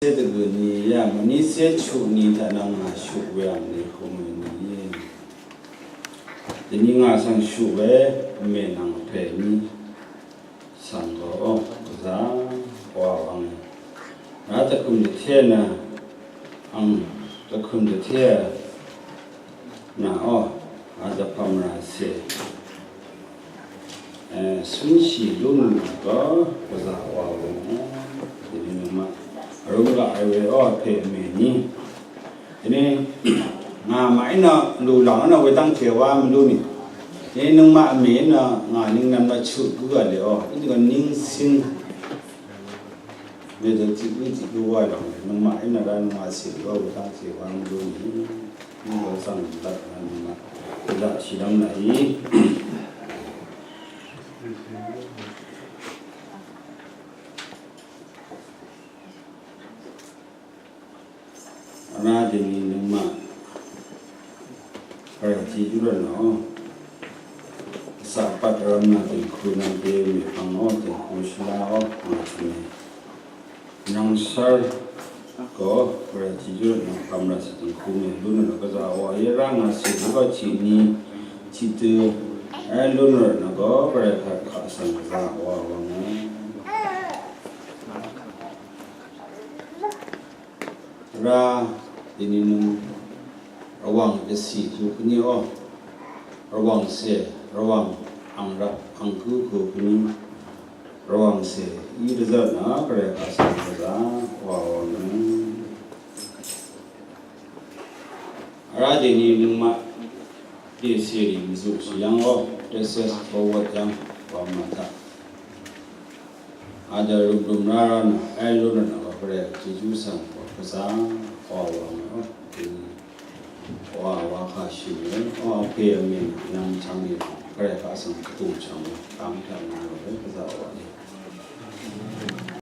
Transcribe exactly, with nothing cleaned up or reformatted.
Cé dvgø̀ ni yà mvní cé chuq ni taq nvng ngà shuq we ang ni hung we ni. Dvni ngà svng shuq we mè nvng pè ni svng gø o gvzà wa wang. Nà dvkøm dvté nø ang dvkøm dvté nà o a dvpvm rà cè. Cúnshì lún gø gvzà wa wang. Dvni nøngmaq vrúm gaq we o pè mè ni. Dvni ngà màí nø lùlv̀ng nø wedv́ngte wá mvlú nì. Dvni nøngmaq mè nø ngà nìngnvm nø chuq gǿ vle o. Í dvgø nìngcín. Wedø tiq gǿ tiq gǿ wá lòng nøngmaq í nø rá nøngmaq cè gø wedv́ngte wá mvlú nì. Í gø svng laq nøngmaq laq shìlv́m laq í. Vrá dèní nøngmaq Gvray tiq júrvt nø o. Vsaq pat vrvm nø dèngku nø dèmì pvng o, dèngku shvlá o, ngà tø̀mè. Nvng shv́r gø Gvray tiq júrvt nø pvmrà cè dèngku mè lún nø gvzà wa í vrá ngà cè gø tiq ni tiq dø. Vrá lún nø gø Gvray kaq kaq svng gvzà wa wa ngà. Vrá dèní nøng Rvwàng dvcì tuq kèní o. Rvwàng cè, Rvwàng ang rvp ang gǿ kù kèní Rvwàng cè í dvzv́r nø Gvray kaq svng gvzà wa wa nøng. Vrá dèní nøngmaq dècèrì mvzuqshì yv́ng o, dvcè svng wvt yv́ng wa mvtaq. Adø rø̀mrø̀m rárá nø, èlú nø nø Gvray Jejú svng gvzà wa wa nø, wa wa kà shì nø, wa pè mè nvng chvng nì, Gvray kaq svng kvtù chvng nø, kàng taq nø gvzà wa nø.